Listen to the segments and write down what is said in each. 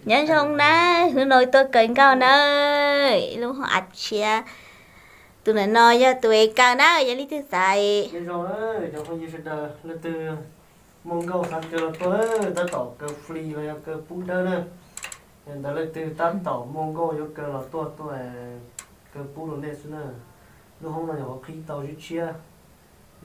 Nyob zoo na, hnub no tuaj kaw nkauj na, lub hoob av tshiab. Tus ntawm no yog tus es kaw na, yog leej twg xav. Nyob zoo, cov phooj ywg sawv daws, leej twg muaj nkauj xav kaw los tuaj, tab tom kaw free los yog kaw pub dawb na. Yog ntawd leej twg tab tom muaj nkauj yuav kaw los tuaj, tuaj kaw pub rau nej xwb na. Lub hoob no yog qhib tau tshiab tshiab,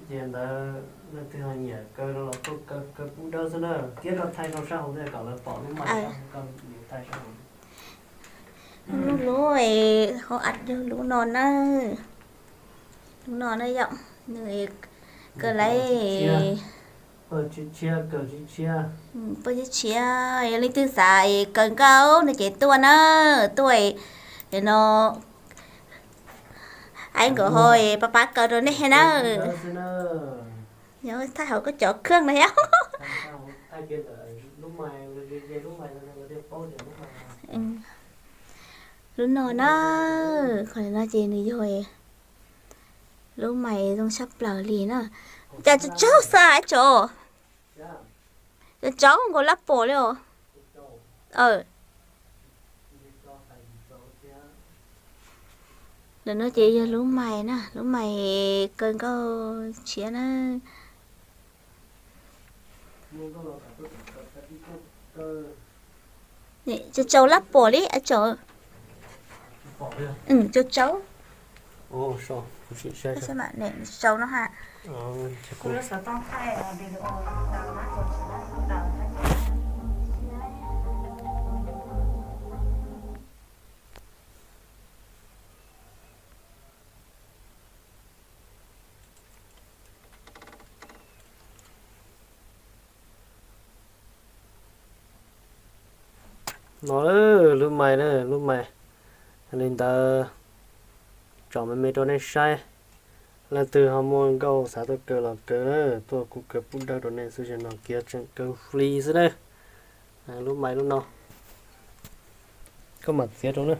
ces ntawd leej twg ho nyiam kaw los tuaj kaw, kaw pub dawb xwb na. Tiab rau thaij rau sab hauv thiab kom lawv pom lub mais, koj thaij sab hauv. Lub, lub hoob av yog lub no na. Lub no na yom, nws kaw lawm. Pawg tshiab tshiab, kaw tshiab tshiab. Pawg tshiab tshiab, yog leej twg xav kaw nkauj no ces tuaj na, tuaj no. Ai nkawd ho pab pab kaw rau nej na. Yog thaij hauv koj cov khwj na yom. Lub no na, qhov no ces nws yog lub mais zoo tshaj plaws li na. Cas tsaug tsaug xwb es tsov, tsaug tsaug nkaus lab pom li os. Ntawm no ces yog lub mais na, lub mais kaw nkauj tshiab na. Tsaug tsaug lab pom li es tsov. Tsaug tsaug. Tsaug no ha. No lub mais na, lub mais. Li ntawd tsom me me rau nej saib. Leej twg ho muaj nkauj xav tuaj kaw los kaw na, tuaj kuv kaw pub dawb rau nej xwb, zaum no kiag tseem kaw free xwb na. Lub mais lub no. Koj mam txiav rau na.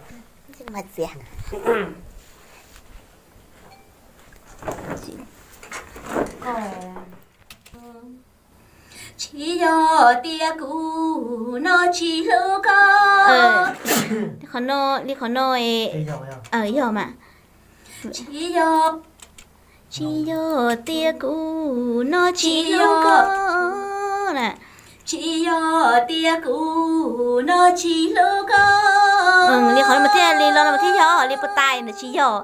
Tsis yog tias kuv no tsis hlub koj. Li qhov no, li qhov no. Yog mas. Tsis yog, tsis yog tias kuv no tsis hlub koj na. Tsis yog tias kuv no tsis hlub koj. Li qhov no mas thiaj li los no mas thiaj yog li puas tau na, tsis yog.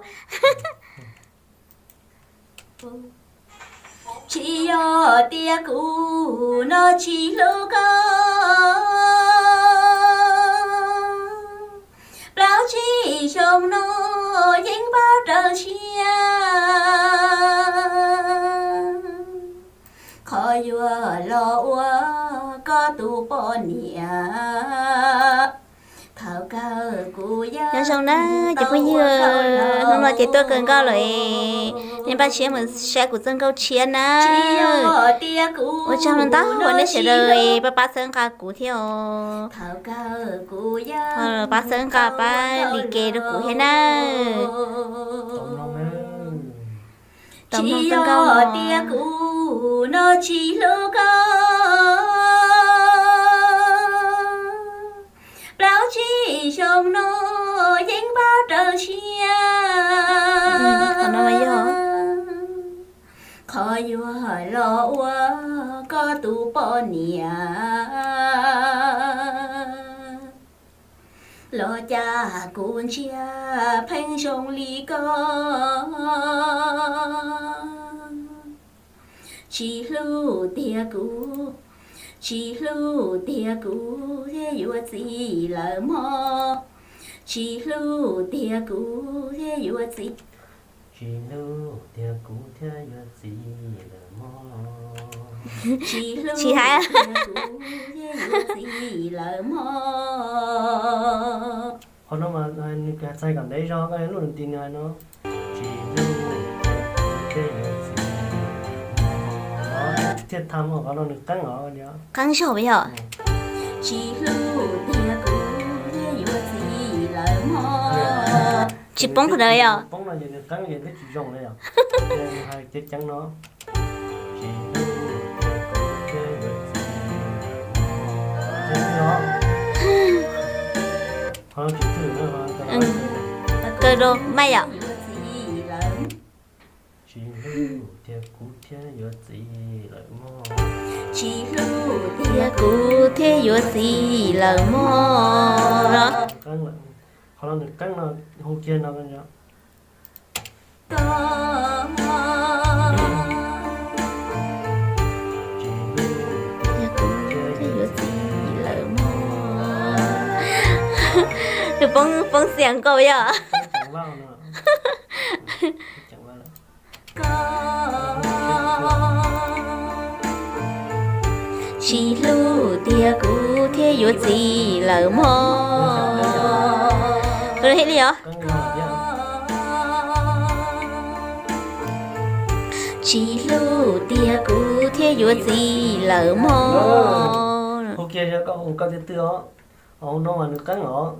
Tsis yog tias kuv no tsis hlub koj, plaub tsib xyoo no yeej npau taws siab, qhov yuav los ua koj tus poj niam. Nyob zoo na cov phooj ywg, hnub no ces tuaj kaw nkauj lawm, nej npaj siab mus saib kuv txoj nkauj tshiab na. Ua tsaug ntau ntau uas nej sawv daws pab pab txhawb nqa kuv thiab os. Pab txhawb nqa pab like rau kuv thiab na. Tsis yog tias kuv no tsis hlub koj, plaub tsib xyoo no yeej npau taws siab, qhov yuav los ua koj tus poj niam. Los cas kuv ntsia pheej zoo li koj, tsis hlub tiag kuv, tsis hlub tiag kuv thiaj yuav txiv lawm mog, tsis hlub tiag kuv thiaj yuav txiv, tsis hlub tiag kuv thiaj yuav txiv lawm mog, tsis hlub tiag kuv thiaj yuav txiv lawm mog. Qhov no mas nws txhais kom ntev zog, koj lub nws ti nws hais no. Tsis hlub tiag kuv thiaj yuav txiv, thiaj tham qhov no nws qeeb os. Qeeb zog yog. Tsis hlub tiag kuv thiaj yuav txiv lawm mog. Tsis poob qhov ntawd yog. Poob no ces nws qeeb ces twb tsis zoo li yog. Ces nws hais ceev ceev no. Tsis hlub tiag kuv thiaj yuav txiv lawm mog. Qhov no tsis thwj na, kaw rau maj yom. Tsis hlub tiag kuv thiaj yuav txiv lawm mog. Tsis hlub tiag kuv thiaj yuav txiv lawm mog. Qhov no nws qeeb no, hu kiag no. Tiag kuv thiaj yuav txiv lawm mog. Nws poob, poob xiam nkaus yom. Tsis hlub tiag kuv thiaj yuav txiv lawm mog. Kuv hib li os. Tsis hlub tiag kuv thiaj yuav txiv lawm mog. Hu kiag koj hu koj tiag twg os. Hu no mas nws qeeb os.